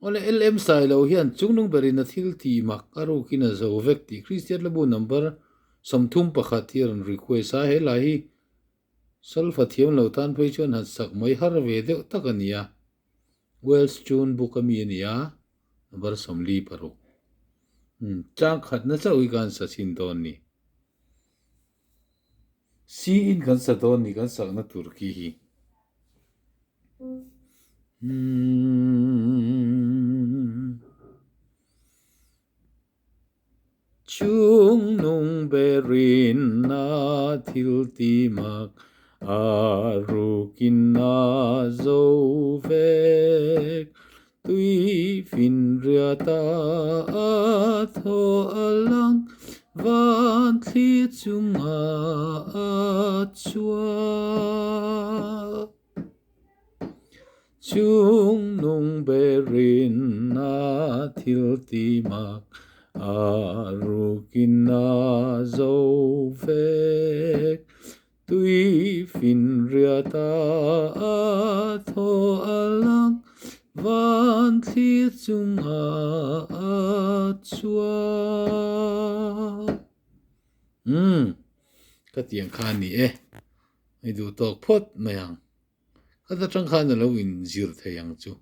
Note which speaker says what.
Speaker 1: Awle LM Sailo hian chungnung berin a thil tih mak a rukin a zo vek tih Kristian Labu number 31 hi a rawn request a, he lai hi Solfa thiam lo tan phei chuan han sak mai har ve deuh tak a ni a, Welsh Tune Book a mi a ni a, number 46. Umm chang khatna chauh hi ka han sa chhin dawn ni. C in kan sa dawn ni kan sakna tur khi hi. Chung nung berin a thil ti mak a rukin a zo vek. Tui finriat a a thaw a lang van thli chunga a chhuak. Chung nung berin a thil ti mak a rukin a zo vek. Tui finriat a a thaw a lang van thli chunga a chhuak. Umm, ka tiang kha a ni e. Hei duh tawk phawt mai ang. Ka ta tang khan a lo inzir thei ang chu.